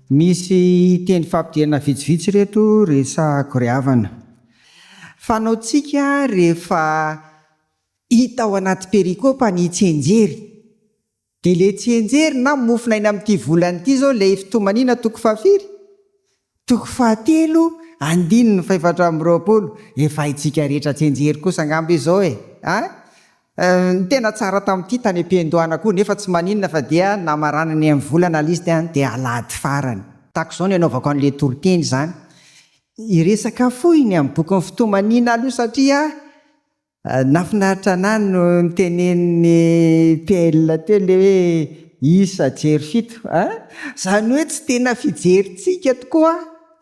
Misy teny fampidirana vitsivitsy ireto resahako ry havana. Fanaontsika rehefa hita ao anaty perikopa ny tsianjery. Dia ilay tsianjery na mofonaina amin'ity volana ity izao ilay fitomaniana toko fahafiry? Toko fahatelo, andininy fahefatra amby roapolo. Efa haintsika rehetra tsianjery kosa angamba izao e! A! Ny tena tsara tamin'ity tany am-piandohana koa nefa tsy maninona fa dia namaranana ny amin'ny volana ilay izy dia alahady farany. Tahaka izao ny anaovako an'ilay toriteny izany. Hiresaka fohy ny amin'ny bokin'ny fitomaniana aloha satria nahafinaritra anah no notenenin'i PL teo ilay hoe isa jery fito a! Izany hoe tsy tena fijerintsika tokoa,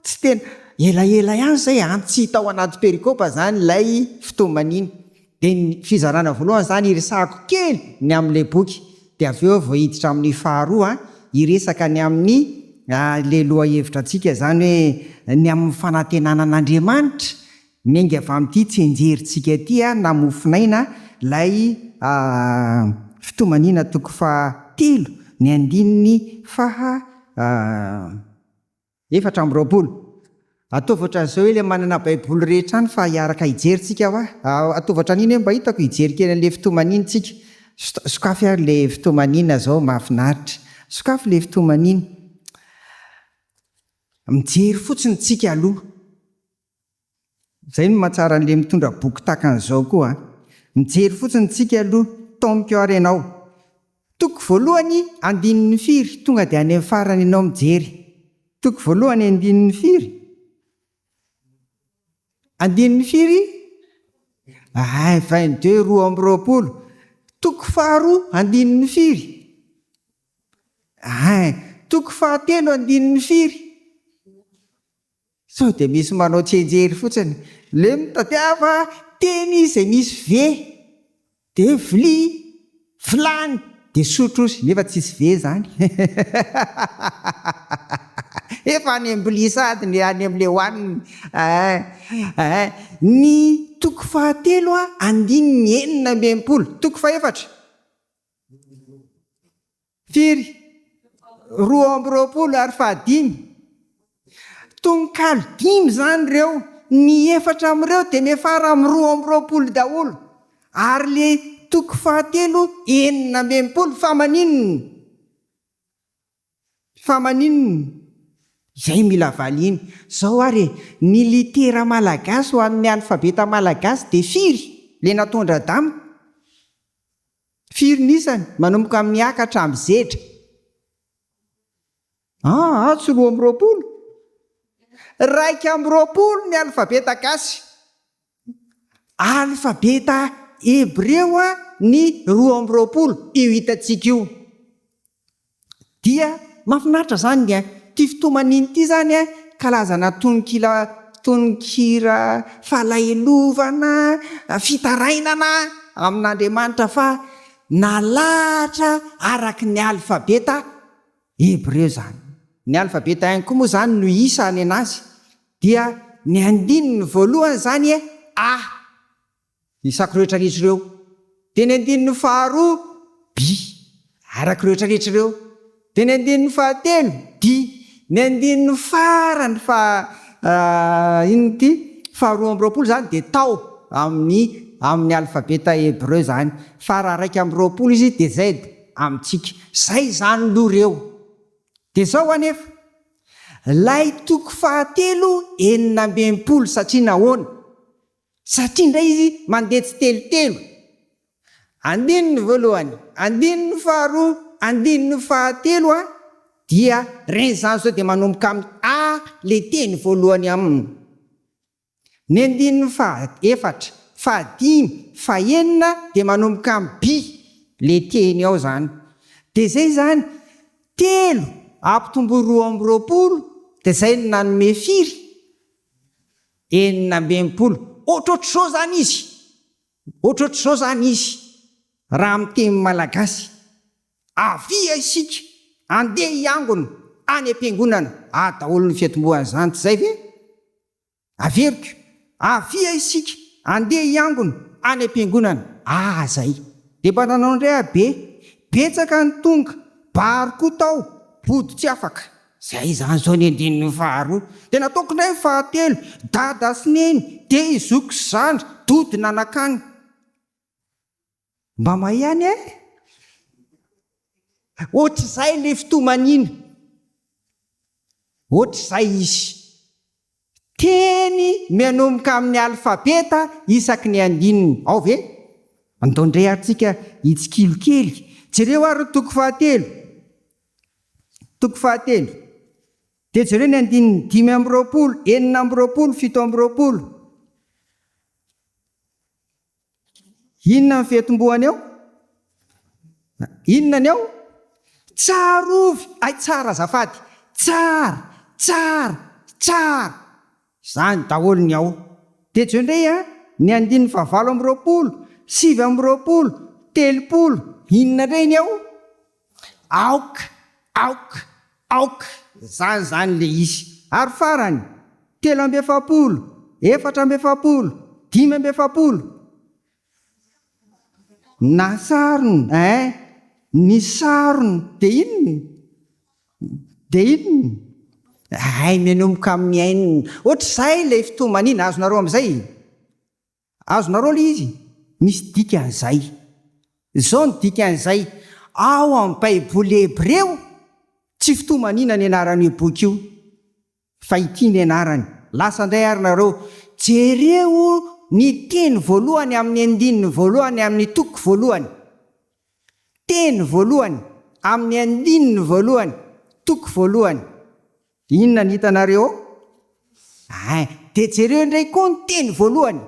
tsy tena, elaela ihany izay an, tsy hita ao anaty perikopa izany ilay fitomaniana. Dia ny fizarana voalohany izany hiresahako kely ny amin'ilay boky, dia avy eo vao hiditra amin'ny faharoa hiresaka ny amin'ny ilay lohahevitra antsika izany hoe ny amin'ny fanantenana an'Andriamanitra miainga avy amin'ity tsianjerintsika ity na mofonaina ilay fitomaniana toko fahatelo ny andininy faha 24. Ataovy ohatran'izao hoe ilay manana baiboly rehetra any fa hiaraka hijery tsika hoa. Ataovy ohatran'iny hoe mba hitako hijery kely an'ilay fitomaniana tsika. Sokafy ary ilay fitomaniana zao mahafinaritra. Sokafy ilay fitomaniana. Mijery fotsiny tsika aloha. Zay no mahatsara an'le mitondra boky tahaka an'izao koa an! Mijery fotsiny tsika aloha, taomiko ary ianao. Toko voalohany andininy firy? Tonga dia any amin'ny farany ianao mijery. Toko voalohany andininy firy? Andininy firy? Ay, 22, 22. Toko faharoa andininy firy? Ay, toko fahatelo andininy firy? Sao dia misy manao tsianjery fotsiny. Le mitadiava teny izay misy V dia vilia, vilany, dia sotro ozy nefa tsisy V zany. Efa any am-bilia sahady ny any amle hohanina. Eeh eeh. Ny toko fahatelo andininy 66. Toko fahefatra. Firy? 22 ary fahadimy. Tononkalo dimy izany ireo, ny efatra amin'ireo dia miafara amin'ny 22 daholo, ary ilay toko fahatelo 66, fa maninona? Fa maninona? Izay mila valiana. Izao ary e, ny litera malagasy ho an'ny alfabeta malagasy dia firy? Ilay nataon-dRadama? Firy ny isany? Manomboka amin'ny A ka hatramin'ny Z. Aa, tsy 22? 21 ny alfabeta gasy. Alfabeta hebreo ny 22, io hitantsika io. Dia mahafinaritra izany ny ity fitomaniana ity izany an, karazana tononkila tononkira falahelovana, fitarainana amin'Andriamanitra fa nalahatra araka ny alfabeta hebreo izany. Ny alfabeta ihany koa moa izany no isa nenazy dia ny andininy voalohany izany A. Isako rehetra rehetra ireo. Dia ny andininy faharoa, by. Araka ireo rehetra rehetra ireo. Dia ny andininy fahatelo, dy. Ny andininy farany faha, inona ity? Faha 22 izany dia tao amin'ny amin'ny alfabeta hebreu izany. Fa raha 21 izy dia Z amintsika. Izay izany aloha ireo. Dia izao anefa, ilay toko fahatelo 66 satria nahoana? Satria indray izy mandeha tsitelotelo. Andininy voalohany, andininy faharoa, andininy fahatelo a, dia reny izany izao dia manomboka amin'ny a le teny voalohany aminy. Ny andininy faha efatra, fahadimy, fahenina dia manomboka amin'ny by le teny ao izany. Dia izay izany, telo ampitomboy 22 dia izay no nanome firy? 66. Ohatrohatr'izao izany izy. Ohatrohatr'izao izany izy. Raha amin'ny teny malagasy. Avia isika, andeha hiangona any am-piangonana. Ah, daholo ny fiatombohan'izany, tsy izay ve? Averiko. Avia isika, andeha hiangona any am-piangonana. Ah, izay. Dia mba nanao indray aho be. Betsaka ny tonga. Bary koa tao. Bodo tsy afaka. Zay izany izao ny andininy faharoa. Dia nataoko indray ny fahatelo, Dada sy Neny, dia i Zoky sy Zandry, Dody nanakany. Mba mahay ihany eh! Ohatr'izay ilay fitomaniana. Ohatr'izay izy. Teny mianomboka amin'ny alfabeta isaky ny andininy. Ao ve? Andao indray ary tsika hitsikilo kely. Jereo ary ny toko fahatelo. Toko fahatelo. Dia jereo ny andininy 25, 26, 27. Inona ny fiatombohany ao? Inona ny ao? Tsarovy! Hay tsara azafady! Tsara! Tsara! Tsara! Izany daholo ny ao. Dia jereo indray an, ny andininy fahavalo amby roapolo, 29, 30, inona indray ny ao? Aoka! Aoka! Aoka! Izany izany ilay izy. Ary farany, 43, 44, 45. Na sarona ein! Ny sarona dia inona? Dia inona? Hay mianomboka amin'ny ein. Ohatr'izay ilay fitomaniana, azonareo amin'izay? Azonareo ilay izy? Misy dikany izay. Izao no dikan'izay, ao amin'ny Baiboly hebreo, tsy fitomaniana ny anaran'io boky io, fa ity ny anarany. Lasa indray ary nareo, jereo ny teny voalohany amin'ny andininy voalohany amin'ny toko voalohany. Teny voalohany amin'ny andininy voalohany, toko voalohany. Inona ny hitanareo ao? Ein. Dia jereo indray koa ny teny voalohany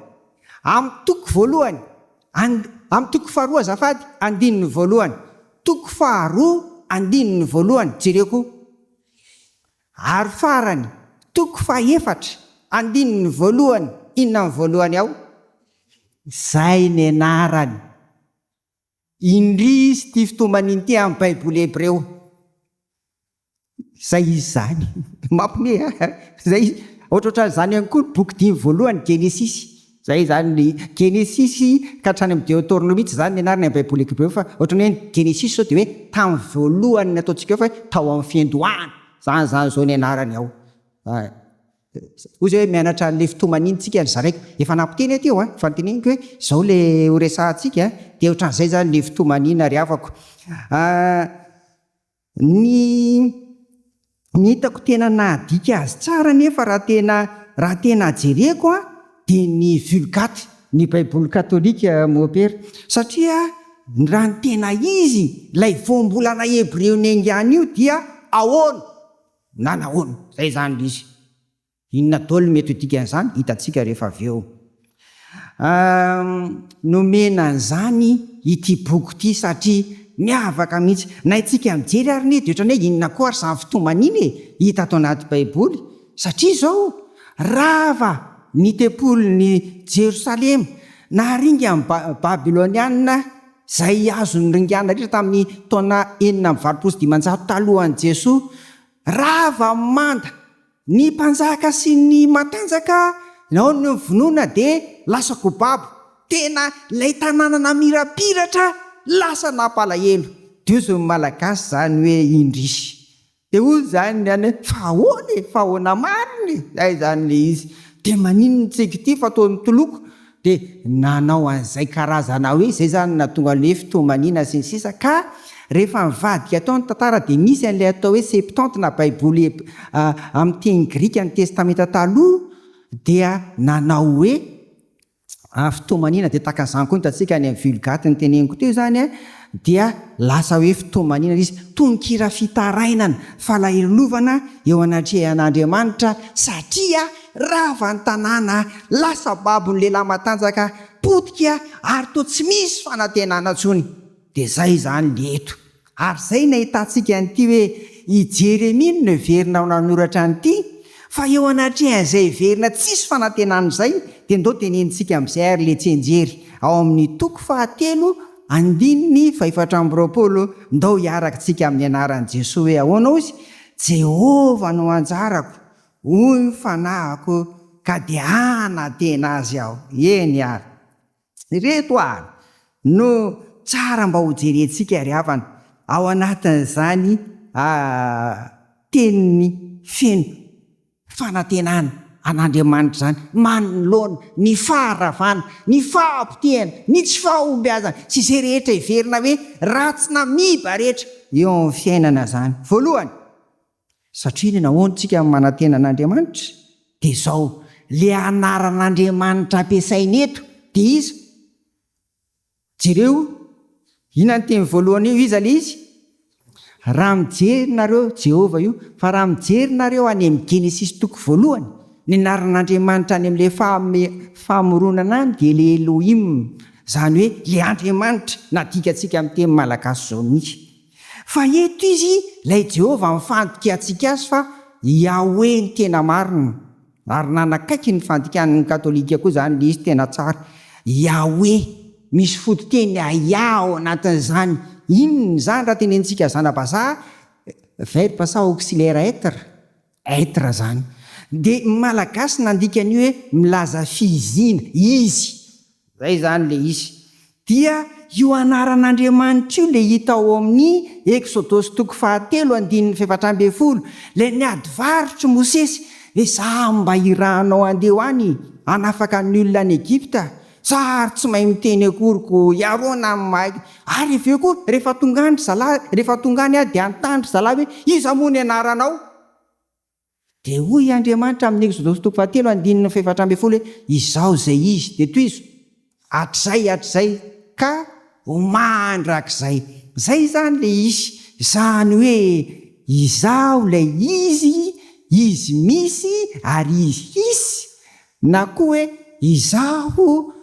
amin'ny toko voalohany, and, amin'ny toko faharoa azafady, andininy voalohany. Toko faharoa, andininy voalohany, jereo koa. Ary farany, toko fahefatra, andininy voalohany, inona ny voalohany ao? Izay ny anarany. Indrisy ity fitomaniny ity amin'ny Baiboly hebreo. Zay izy izany. Mampime a! Zay izy. Ohatrohatran'izany ihany koa ny boky dimy voalohany, Genesisy. Zay izany ny Genesisy ka hatrany amin'ny Deotornomia, tsy izany ny anarany amin'ny Baiboly hebreo fa ohatran'ny hoe ny Genesisy izao dia hoe tamin'ny voalohany ny ataontsika eo fa hoe tao amin'ny fiandohana. Izany izany izao ny anarany ao. Hoy zay hoe mianatra an'ilay fitomaniana tsika ry zaraiko. Efa nampiteny aho teo an, efa noteneniko hoe izao ilay ho resahantsika dia ohatran'izay izany ilay fitomaniana ry havako. Ny ny hitako tena nahadika azy tsara anefa raha tena raha tena jereko an dia ny Vulgate, ny baiboly katolika mopera. Satria raha ny tena izy ilay voambolana hebreo niaingàna io dia ahoana na nahoana, izay izany ilay izy. Inona daholo no mety ho dikan'izany? Hitantsika rehefa avy eo. Nomena an'izany ity boky ity satria miavaka mihitsy. Na isika mijery ary anie dia ohatran'ny hoe inona koa ary izany fitomaniana e, hita ato anaty Baiboly. Satria izao, rava ny tempolin'i Jerosalema, naringan'ny Babylonianina izay azony ringana rehetra tamin'ny taona 586 talohan'i Jesoa. Rava ny manda. Ny mpanjaka sy ny matanjaka nao no vonoina dia lasa ko babo. Tena ilay tanàna namirapiratra lasa nampalahelo. Diozy ny Malagasy zany hoe indrisy. Dia hoy zany ny any hoe fa ahoana e, fa ahoana marina e, zay zany le izy. Dia maninona tsika ity fa toa mitoloko. Dia nanao an'izay karazana hoe izay izany no nahatonga an'ilay hoe fitomaniana sy ny sisa ka rehefa nivadika tao ny tantara dia misy an'ilay atao hoe Septante na Baiboly amin'ny teny grika ny Testamenta Taloha dia nanao hoe fitomaniana dia tahaka an'izany koa ny hitantsika any amin'ny Vulgate noteneniko teo izany an dia lasa hoe fitomaniana ilay izy, tononkira fitarainana, falahelovana eo anatrehan'Andriamanitra satria rava ny tanàna, lasa babo ny lehilahy matanjaka, potika ary toa tsy misy fanantenana intsony. Dia izay izany ny eto. Ary izay no ahitantsika an'ity hoe i Jeremia no neverina ho nanoratra an'ity, fa eo anatrehan'izay heverina tsisy fanantenana izay, dia ndao tenenintsika amin'izay ary ilay tsianjery ao amin'ny toko fahatelo andininy fahefatra amby roapolo, ndao hiaraka tsika amin'ny anaran'i Jesoa hoe ahoana hozy? Jehovah no anjarako, hoy ny fanahiko, ka dia hanantena Azy aho. Eny ary. Ireto ary no tsara mba ho jerentsika ry havana, ao anatin'izany. Teniny feno fanantenana an'Andriamanitra izany manoloana ny faharavana, ny fahapotehana, ny tsy fahombiazana sy izay rehetra heverina hoe ratsy na miiba rehetra eo amin'ny fiainana izany. Voalohany, satria nahoana isika no manantena an'Andriamanitra? Dia izao, ilay anaran'Andriamanitra ampiasaina eto dia iza? Jereo, inona ny teny voalohany io, iza ilay izy? Raha mijery nareo, Jehovah io, fa raha mijery nareo any amin'ny Genesisy toko voalohany, ny anaran'Andriamanitra any amin'ilay famoronana any dia ilay Elohim, izany hoe ilay Andriamanitra, nadikantsika amin'ny teny malagasy izao mihitsy. Fa eto izy, ilay Jehovah mifandika antsika azy fa Yahweh ny tena marina. Ary nanakaiky ny fandikan'ny katolika koa izany ilay izy tena tsara. Yahweh, misy fototeny Yah ao anatin'izany. Inona izany raha tenenintsika zana-bazaha? Verbe sa auxiliaire être? Être izany. Dia ny malagasy nandika an'io hoe milaza fiziana, izy. Zay izany le izy. Dia io anaran'Andriamanitra io le hita ao amin'ny Eksodosy toko fahatelo andininy fahefatra ambin'ny folo, ilay niady varotr'i Mosesy, hoe za mba hirahanao handeha ho any hanafaka ny olona any Egypta, za ary tsy mahay miteny akory ko i Arona no mahay, ary avy eo koa rehefa tonga any ry zalahy, rehefa tonga any aho dia hanontany ry zalahy hoe iza moa ny anaranao? Dia hoy Andriamanitra amin'ny Eksodosy toko fahatelo andininy fahefatra ambin'ny folo hoe, Izaho izay Izy. Dia tohizo, hatrizay hatrizay ka ho mandrakizay. Izay izany ilay Izy. Izany hoe Izaho ilay Izy, Izy misy ary Izy hisy, na koa hoe Izaho,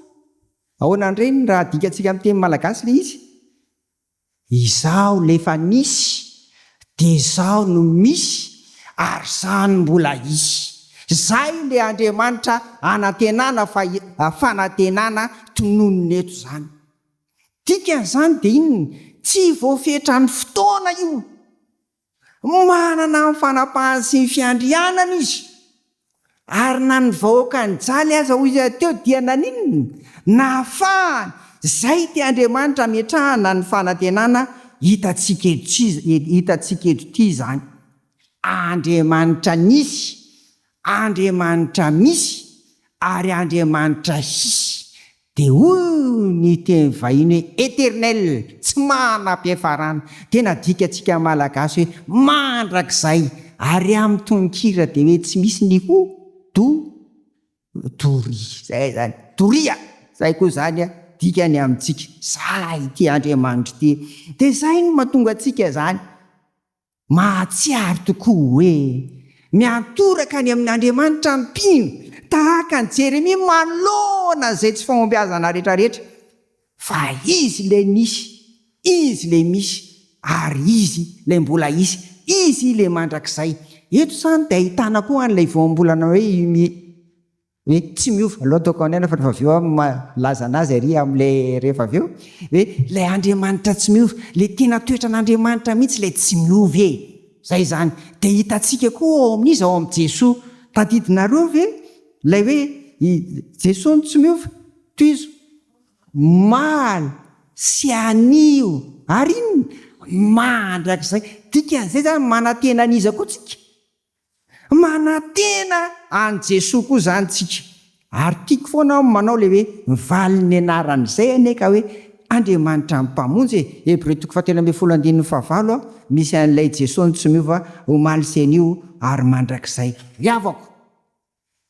ahoana indray ny raha adikantsika amin'ny teny malagasy ilay izy? Izaho ilay efa nisy, dia izaho no misy, ary izaho no mbola hisy. Izay ilay Andriamanitra anantenana fa fanantenana tononina eto izany. Dikan'izany dia inona? Tsy voafetran'ny fotoana io. Manana ny fanapahany sy ny fiandrianany izy. Ary na ny vahoaka nijaly aza hoy izy teo dia naninona? Nahafahany. Izay ity Andriamanitra ametrahana ny fanantenana hitantsika eto hitantsika eto ity izany. Andriamanitra nisy, Andriamanitra misy ary Andriamanitra hisy. Dia hoy ny teny vahiny hoe éternel, tsy manam-piafarana. Dia nadikantsika malagasy hoe mandrakizay. Ary amin'ny tononkira dia hoe tsy misy ny ho, do, doria. Izay izany. Doria! Izay koa izany dikany amintsika. Izay ity Andriamanitra ity. Dia izay no mahatonga antsika izany. Mahatsiaro tokoa hoe miantoraka any amin'Andriamanitra ny mpino, tahaka an'i Jeremia manoloana izay tsy fahombiazana rehetrarehetra, fa Izy ilay nisy, Izy ilay misy, ary Izy ilay mbola hisy, Izy ilay mandrakizay. Eto izany dia ahitana koa an'ilay voambolana hoe Hoe tsy miova, aleo ataoko any fa rehefa avy eo aho milaza anazy ary amin'ilay rehefa avy eo, hoe ilay Andriamanitra tsy miova, ilay tena toetran'Andriamanitra mihitsy ilay tsy miova e! Izay izany. Dia hitantsika koa ao amin'iza? Ao amin'i Jesoa. Tadidinareo ve ilay hoe i Jesoa no tsy miova? Tohizo. Omaly sy anio ary inona? Mandrakizay. Dikan'izay izany manantena an'iza koa tsika? Manantena an'i Jesoa koa izany tsika. Ary tiako foana aho manao ilay hoe ny valin'ny anaran'izay anie ka hoe Andriamanitra ny Mpamonjy e! Hebreo toko fahatelo ambin'ny folo andininy fahavalo misy an'ilay Jesoa no tsy miova omaly sy anio ary mandrakizay. Ry havako!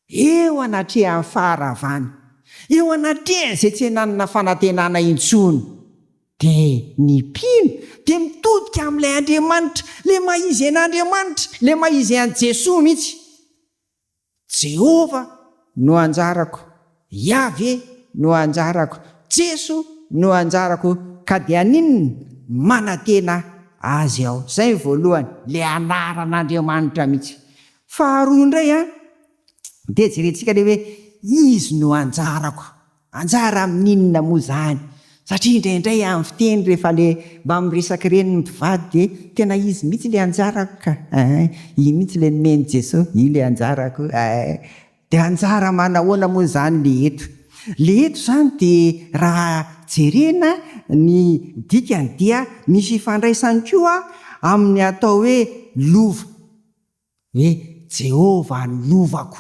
Eo anatrehan'ny faharavana, eo anatrehan'izay tsy hananana fanantenana intsony, dia ny mpino dia mitodika amin'ilay Andriamanitra, ilay maha izy an'Andriamanitra, ilay maha izy an'i Jesoa mihitsy. Jehovah no anjarako, Yaveh no anjarako, Jeso no anjarako, ka dia haninona? Manantena Azy aho. Izay ny voalohany, ilay anaran'Andriamanitra mihitsy. Faharoa indray an, dia jerentsika ilay hoe izy no anjarako. Anjara amin'inona moa izany? Satria indraindray amin'ny fiteny rehefa ilay mba miresaka ireny ny mpivady dia tena izy mihitsy ilay anjarako ka eh, iny mihitsy ilay nomen'i Jesoa, io ilay anjarako eh. Dia anjara manahoana moa izany ilay eto? Ilay eto izany dia raha jerena ny dikany dia misy ifandraisany koa amin'ny atao hoe lova. Hoe Jehovah ny lovako.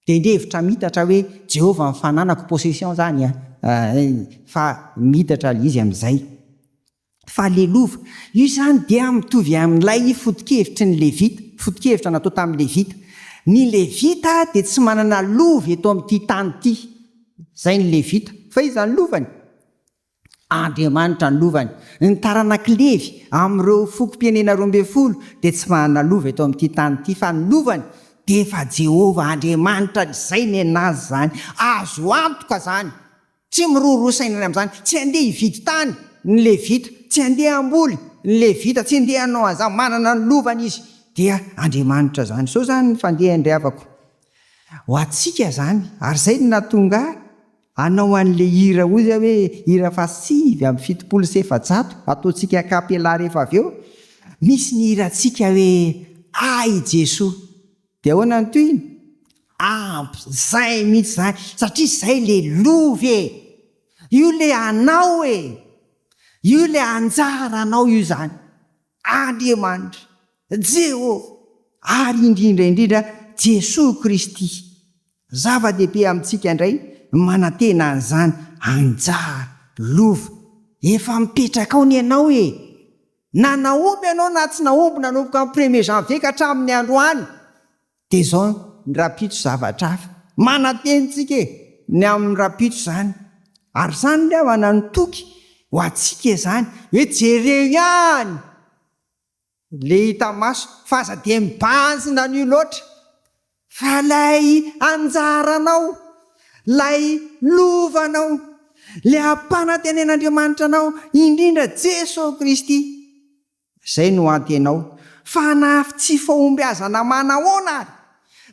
Dia ny hevitra miitatra hoe Jehovah ny fananako, possession zany an, fa miitatra ilay izy amin'izay. Fa le lova. Io izany dia mitovy amin'ilay foto-kevitry ny Levita, foto-kevitra natao tamin'ny Levita. Ny Levita dia tsy manana lova eto amin'ity tany ity. Izay ny Levita. Fa iza ny lovany? Andriamanitra ny lovany. Ny taranak'i Levy, amin'ireo fokom-pirenena 12, dia tsy manana lova eto amin'ity tany ity, fa ny lovany dia efa Jehovah Andriamanitra, izay nenazy izany. Azo antoka izany. Tsy miroroa saina ny amin'izany. Tsy handeha hividy tany ny Levita, tsy handeha hamboly ny Levita, tsy handeha hanao an'izany. Manana ny lovany izy, dia Andriamanitra izany. Izao izany ny fandehany ry havako. Ho antsika izany, ary izay no nahatonga ahy hanao an'ilay hira hoy aho hoe hira faha 479, ataontsika a cappella rehefa avy eo, misy ny hirantsika hoe Ahy Jesoa. Dia ahoana ny tohiny? Ampy, zay mihitsy zany, satria zay le lova e! Io le anao e! Io le anjaranao io zany. Andriamanitra, Jehovah, ary indrindra indrindra Jesoa Kristy. Zava-dehibe amintsika indray ny manantena an'izany anjara, lova. Efa mipetraka ao ny anao e! Na nahomby ianao na tsy nahomby nanomboka ny premier janvier ka hatramin'ny androany dia izao ny rahampitso zavatra hafa. Manantena tsika e! Ny amin'ny rahampitso izany. Ary izany ry havana no toky ho antsika izany hoe jereo ihany le hita maso fa aza dia mibanjina an'io loatra Fa ilay anjaranao, ilay lovanao, ilay ampanantenen'Andriamanitra anao, indrindra Jeso Kristy, izay no antenao. Fa na tsy fahombiazana manahoana ary,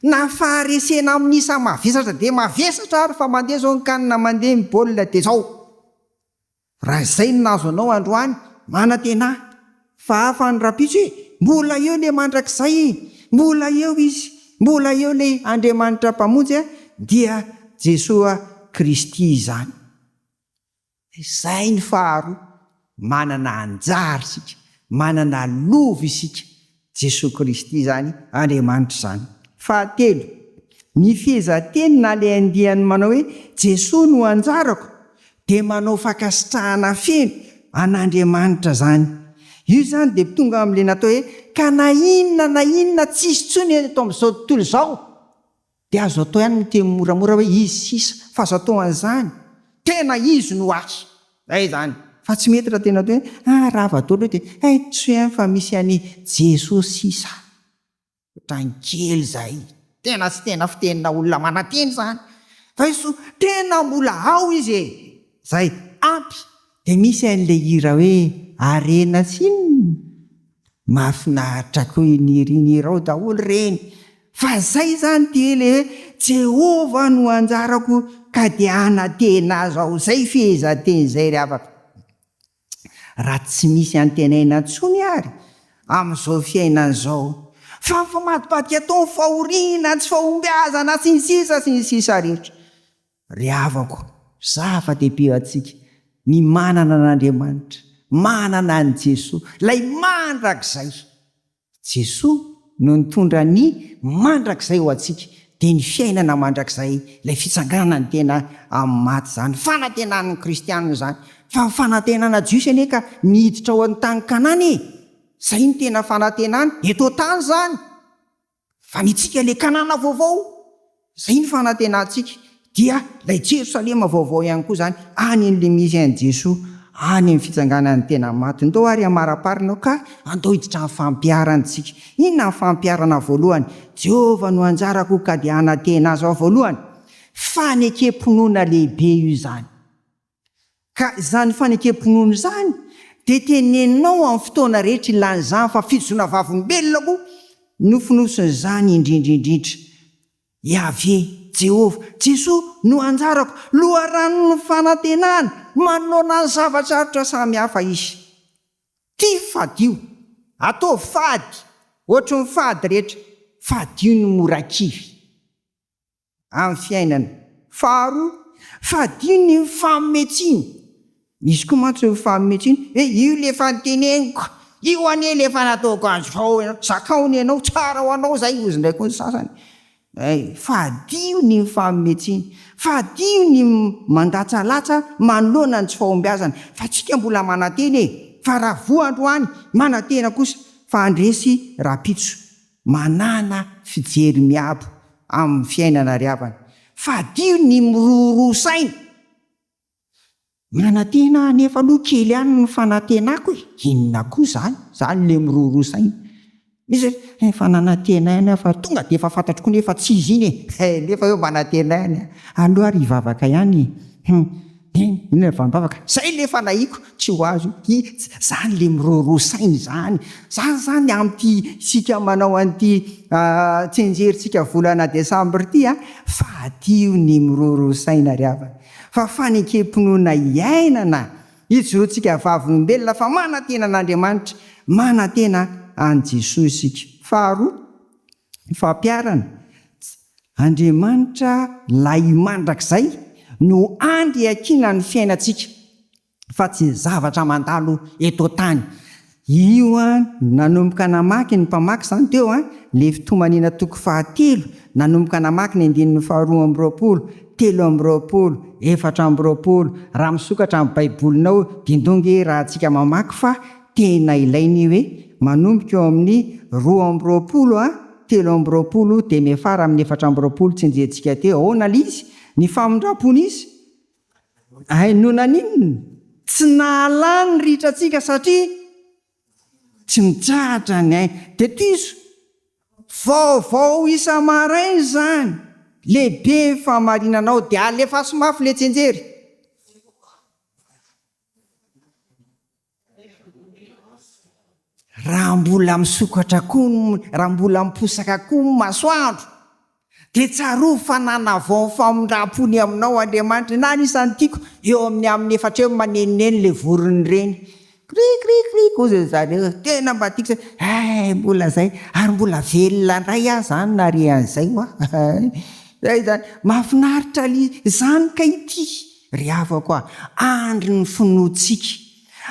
na faharesena amin'ny isa mavesatra dia mavesatra ary fa mandeha izao ny can mandeha ny baolina dia izao. Raha izay no nahazo anao androany, manantenà fa hafa ny rahampitso e! Mbola eo ilay mandrakizay e! Mbola eo Izy, mbola eo ilay Andriamanitra Mpamonjy a, dia Jesoa Kristy izany. Izay ny faharoa, manana anjara isika, manana lova isika, Jesoa Kristy izany, Andriamanitra izany. Fahatelo, ny fehezanteny na ilay andiany manao hoe Jesoa no anjarako dia manao fankasitrahana feno an'Andriamanitra izany. Io izany dia tonga amin'ilay natao hoe ka na inona na inona tsisy intsony eto amin'izao tontolo izao Dia azo atao ihany miteny moramora hoe izy sisa fa azo atao an'izany, tena izy no ahy, zay izany, fa tsy mety raha tena atao hoe ah rava daholo dia hay tsy hoe fa misy an'i Jesoa sisa, ohatran'ny kely izay, tena tsy tena fitenina olona manantena izany, fa izy tena mbola ao izy e, zay, ampy, dia misy an'ilay hira hoe harena sy inona? Mahafinaritra koa i Nirina irao daholo ireny fa zay zany ty le hoe Jehovah no anjarako ka dia hanantena azy aho zay fehezanteny zay ry havako raha tsy misy antenaina intsony ary amin'izao fiainana izao fa mifamadibadika atao ny fahoriana tsy fahombiazana sy ny sisa sy ny sisa rehetra Ry havako, zava-dehibe ho antsika ny manana an'Andriamanitra, manana an'i Jesoa, ilay mandrakizay. Jesoa no nitondra ny mandrakizay ho antsika, dia ny fiainana mandrakizay, ilay fitsanganan'ny tena amin'ny maty izany. Fanantenan'ny kristianina izany. Fa ny fanantenana jiosy anie ka ny hiditra ao an-tany Kanana e! Izay no tena fanantenana, eto an-tany izany. Fa ny antsika ilay Kanana vaovao, izay ny fanantenantsika, dia ilay Jerosalema vaovao ihany koa izany, any amin'ilay misy an'i Jesoa, any amin'ny fitsanganan'ny tena maty. Ndao ary hamaraparina ka andao hiditra amin'ny fampiharana isika. Inona ny fampiharana voalohany? Jehovah no anjarako ka dia hanantena azy aho voalohany. Fanekem-pinoana lehibe io izany. Ka izany fanekem-pinoana izany dia teneninao amin'ny fotoana rehetra ilana izany fa fijoana vavolombelona koa no fonosin'izany indrindra indrindra. Yaveh, Jehovah, Jesoa no anjarako, loharanon'ny fanantenana manoloana ny zava-tsarotra samihafa Izy. Tia fadio, ataovy fady, ohatry ny fady rehetra, fadio ny mora kivy. Amin'ny fiainana. Faharoa, fadio ny mifanome tsiny. Misy koa mantsy mifanome tsiny hoe io le efa noteneniko, Io anie le efa nataoko an'izao ianao, zakao ny anao, tsara ho anao izay, hozy indray koa ny sasany. Hay, fadio ny mifanome tsiny, fadio ny mandatsalatsa manoloana ny tsy fahombiazana, fa tsika mbola manantena e, fa raha voa androany, manantena kosa fa handresy rahampitso. Manàna fijery miabo amin'ny fiainana ry havana. Fadio ny mirohoroho saina. Manantena aho nefa aloha kely ihany ny fanantenako e! Inona koa izany? Izany le mirohoroho saina. Misy hoe efa nanantena ihany aho fa tonga dia efa fantatro koa nefa tsy izy iny e! He, nefa hoe manantena ihany aho. Aleo ary hivavaka ihany e! Hum, inona ny valim-bavaka? Izay le fanahiako, tsy ho azo io. Hi, izany le mirohoroho saina izany. Izany izany amin'ity isika manao an'ity tsianjerintsika volana desambra ity an, fadio ny mirohoroho saina ry havana. Fa fanekem-pinoana iainana ijoroantsika vavolombelona fa manantena an'Andriamanitra, manantena an'i Jesoa isika. Faharoa, ny fampiharana, Andriamanitra Lahimandrakizay no andry iankinan'ny fiainantsika fa tsy ny zavatra mandalo eto an-tany. Io an, nanomboka namaky ny mpamaky izany teo an, le fitomaniana toko fahatelo, nanomboka namaky ny andininy faharoa amby roapolo, 23, 24, raha misokatra ny baibolinao dindongy raha tsika mamaky fa tena ilaina io e, manomboka eo amin'ny 22 an, 23 dia miafara amin'ny 24 tsinjentsika teo, ahoana le izy? Ny famindram-pon'izy? Hay no naninona? Tsy nahalany ritra antsika satria tsy mitsahatra ny aina. Dia tohizo, vaovao isa-maraina izany, lehibe ny fahamarinanao dia alefaso mafy ilay tsianjery. Raha mbola misokatra koa ny, raha mbola miposaka koa ny masoandro, dia tsarovy fa nanavao ny famindram-pony aminao Andriamanitra. Na anisan'ny tiako, eo amin'ny amin'ny efatra eo manenoneno ilay vorona ireny. Kri kri kri hozy ry zareo. Tena mba tiako zay. Hay mbola zay. Ary mbola velona indray aho zany nahare an'izay hoa. Zay zany. Mahafinaritra le izany kay ity ry havako a. Andry ny finoantsika.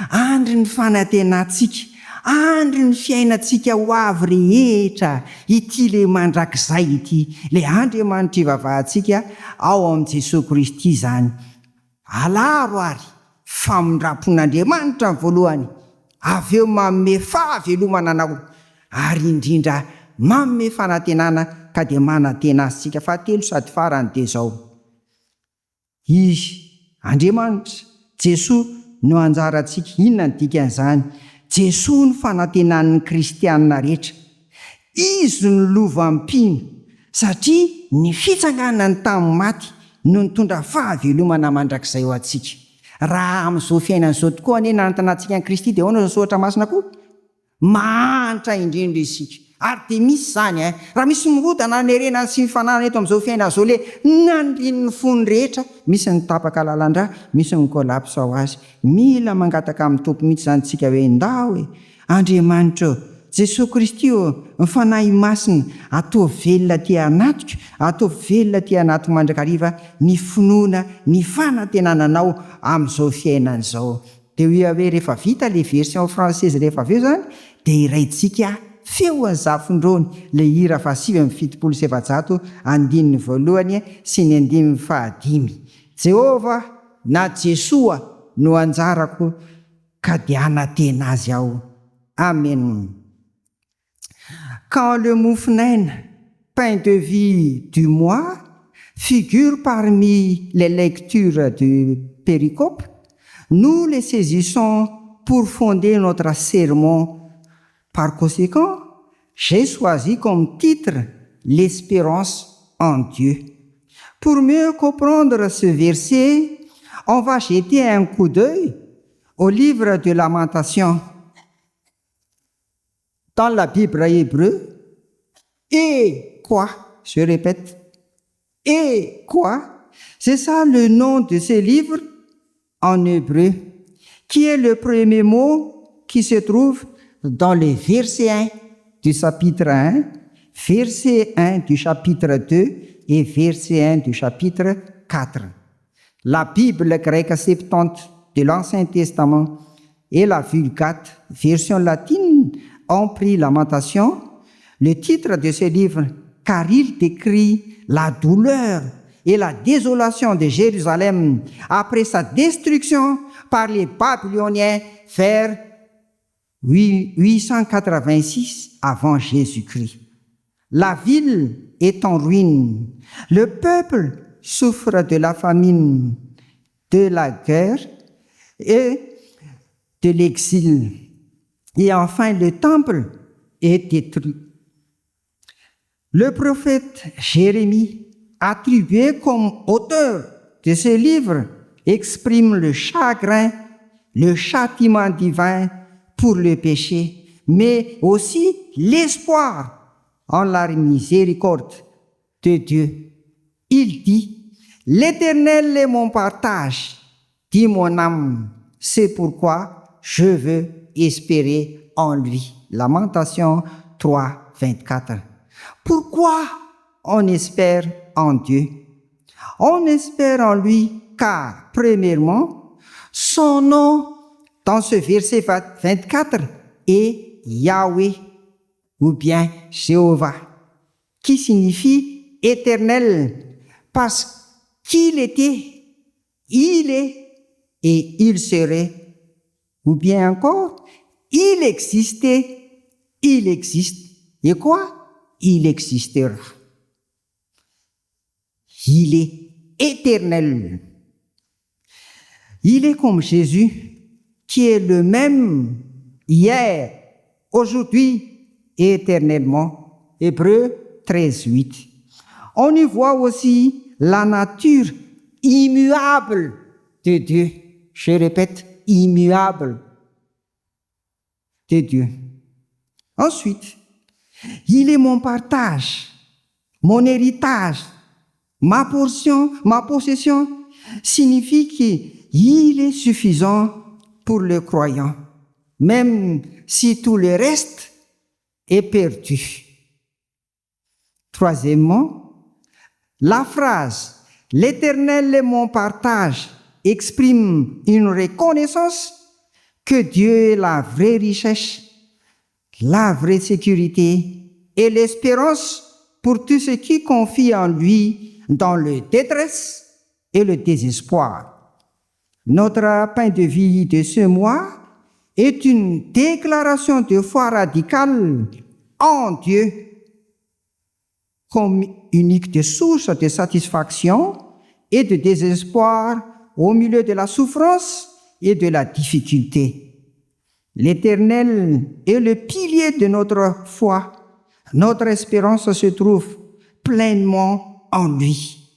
Andry ny fanantenantsika, andry ny fiainantsika ho avy rehetra ity ilay mandrakizay ity, ilay Andriamanitra ivavahantsika ao amin'i Jesoa Kristy izany. Alaro ary famindram-pon'Andriamanitra ny voalohany, avy eo manome fahavelomana anao, ary indrindra manome fanantenana ka dia manantena Azy isika. Fahatelo sady farany dia izao. Izy, Andriamanitra, Jesoa, no anjarantsika. Inona no dikan'izany? Jesoa no fanantenan'ny kristiana rehetra. Izy no lovan'ny mpino, satria ny fitsanganany tamin'ny maty no nitondra fahavelomana mandrakizay ho antsika. Raha amin'izao fiainana izao tokoa anie nanantenantsika an'i Kristy dia ahoana izao soratra masina koa? Mahantra indrindra isika. Ary dia misy izany eh. Raha misy mirodana hanerena sy mifanarana eto amin'izao fiainana izao le nandrin'ny fony rehetra, misy ny tapaka lalan-drà, misy ny collapse ho azy. Mila mangataka amin'ny Tompo mihitsy izany isika hoe ndao e! Andriamanitra ô! Jesoa Kristy ô! Ny Fanahy Masina, ataovy velona aty anatiko, ataovy velona aty anatiko mandrakariva ny finoana, ny fanantenana Anao amin'izao fiainana izao. Dia hoy aho hoe rehefa vita le version française rehefa avy eo zany dia hiraintsika feo an'i Zafindrony le hira faha 479 andininy voalohany sy ny andininy fahadimy. Jehovah na Jesoa no anjarako ka dia hanantena azy aho. Amen. Quand le mofonaina, pain de vie du mois, figure parmi les lectures du péricope, nous les saisissons pour fonder notre sermon. Par conséquent, j'ai choisi comme titre l'espérance en Dieu. Pour mieux comprendre ce verset, on va jeter un coup d'œil au livre de Lamentation. Dans la Bible hébreu, et quoi Je répète, et quoi C'est ça le nom de ce livre en hébreu, qui est le premier mot qui se trouve dans le verset 1 du chapitre 1, verset 1 du chapitre 2 et verset 1 du chapitre 4. La Bible grecque septante de l'Ancien Testament. Et la Vulgate, version latine, ont pris Lamentation, le titre de ce livre, car il décrit la douleur et la désolation de Jérusalem après sa destruction par les Babyloniens vers 886 avant Jésus-Christ. La ville est en ruine. Le peuple souffre de la famine, de la guerre et de l'exil. Et enfin, le temple est détruit. Le prophète Jérémie, attribué comme auteur de ce livre, exprime le chagrin, le châtiment divin pour le péché, mais aussi l'espoir en la miséricorde de Dieu. Il dit: «L'Éternel est mon partage, dit mon âme, c'est pourquoi je veux espérer en lui.» Lamentation 3, 24. Pourquoi on espère en Dieu? On espère en lui car, premièrement, son nom dans ce verset 24 est Yahweh ou bien Jéhovah, qui signifie éternel, parce qu'il était, il est et il serait, ou bien encore, il existait, il existe, et quoi? Il existera. Il est éternel. Il est comme Jésus, qui est le même hier, aujourd'hui et éternellement. Hébreu 13, 8. On y voit aussi la nature immuable de Dieu. Je répète, immuable de Dieu. Ensuite, il est mon partage, mon héritage, ma portion, ma possession, signifie qu'il est suffisant pour le croyant, même si tout le reste est perdu. Troisièmement, la phrase «L'Éternel est mon partage» exprime une reconnaissance que Dieu est la vraie richesse, la vraie sécurité et l'espérance pour tous ceux qui confient en lui dans le détresse et le désespoir. Notre pain de vie de ce mois est une déclaration de foi radicale en Dieu comme unique de source de satisfaction et de désespoir au milieu de la souffrance et de la difficulté. L'Éternel est le pilier de notre foi. Notre espérance se trouve pleinement en lui.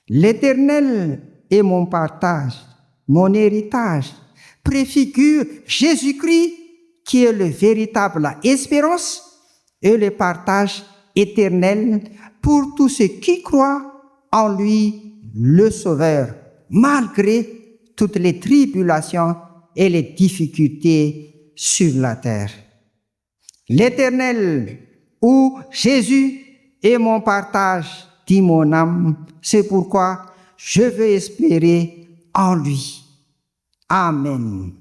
L'Éternel est mon partage, mon héritage, préfigure Jésus-Christ qui est le véritable espérance et le partage éternel pour tous ceux qui croient en lui, le Sauveur, malgré toutes les tribulations et les difficultés sur la terre. L'Éternel ou Jésus est mon partage, dit mon âme, c'est pourquoi je veux espérer en lui. Amen.